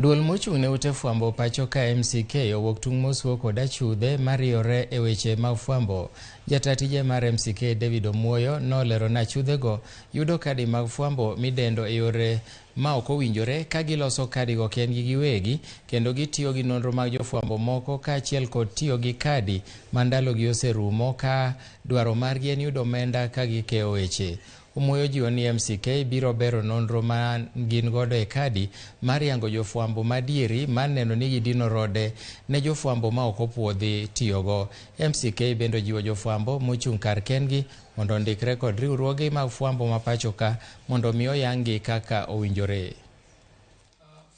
Duol mochung' ne ute fwambo pacho ka MCK owuok tung' mosuo kod achudhe mariyore e weche mag fwambo. Jata tije mar MCK David Omuoyo nolero ni achudhego yudo kadi mag fwambo midendo e yore ma ok owinjore ka giloso kadigo kendgi giwegi kendo gitiyo gi nonro mag jofwambo moko kaachiel kod tiyo gi kadi ma ndalogi oserumo ka dwaro margi en yudo omenda ka gikeyo weche. Omuoyo jiwo ni MCK biro bero nonro ma gin godo e kadi mar yango jofwambo madieri mar neno ni gidino rode ne jofwambo ma ok opuodhi tiyogo. MCK bende ojiwo jofwambo mochung' kar kendgi mondo ondikre kod riwruoge mag fwambo ma pacho ka mondo mi oyang-gi kaka owinjore.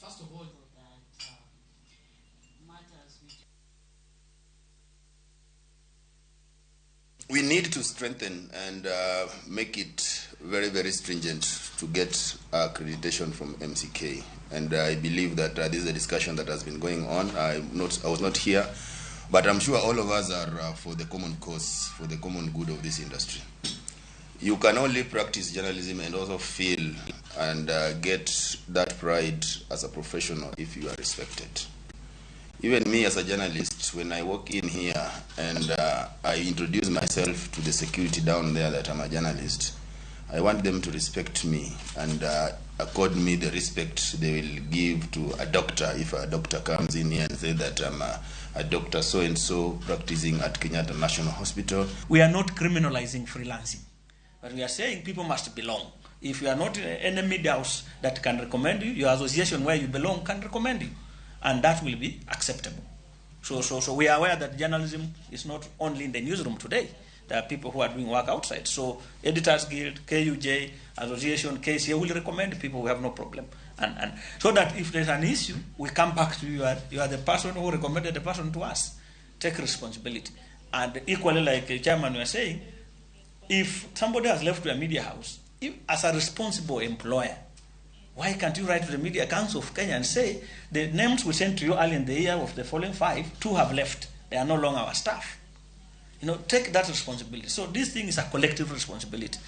First of all, that matters which We need to strengthen and make it very, very stringent to get accreditation from MCK. And I believe that this is a discussion that has been going on. I was not here, but I'm sure all of us are for the common cause, for the common good of this industry. You can only practice journalism and also feel and get that pride as a professional if you are respected. Even me as a journalist, when I walk in here and I introduce myself to the security down there that I'm a journalist, I want them to respect me and accord me the respect they will give to a doctor if a doctor comes in here and say that I'm a doctor so-and-so practicing at Kenyatta National Hospital. We are not criminalizing freelancing, but we are saying people must belong. If you are not in any media house that can recommend you, your association where you belong can recommend you, and that will be acceptable. So we are aware that journalism is not only in the newsroom today. There are people who are doing work outside. So Editors Guild, KUJ, Association, KCA will recommend people. We have no problem. And so that if there's an issue, we come back to you. You are the person who recommended the person to us. Take responsibility. And equally, like the chairman was saying, if somebody has left your media house, if, as a responsible employer, why can't you write to the Media Council of Kenya and say, the names we sent to you early in the year of the following 5, 2 have left. They are no longer our staff. Take that responsibility. So this thing is a collective responsibility.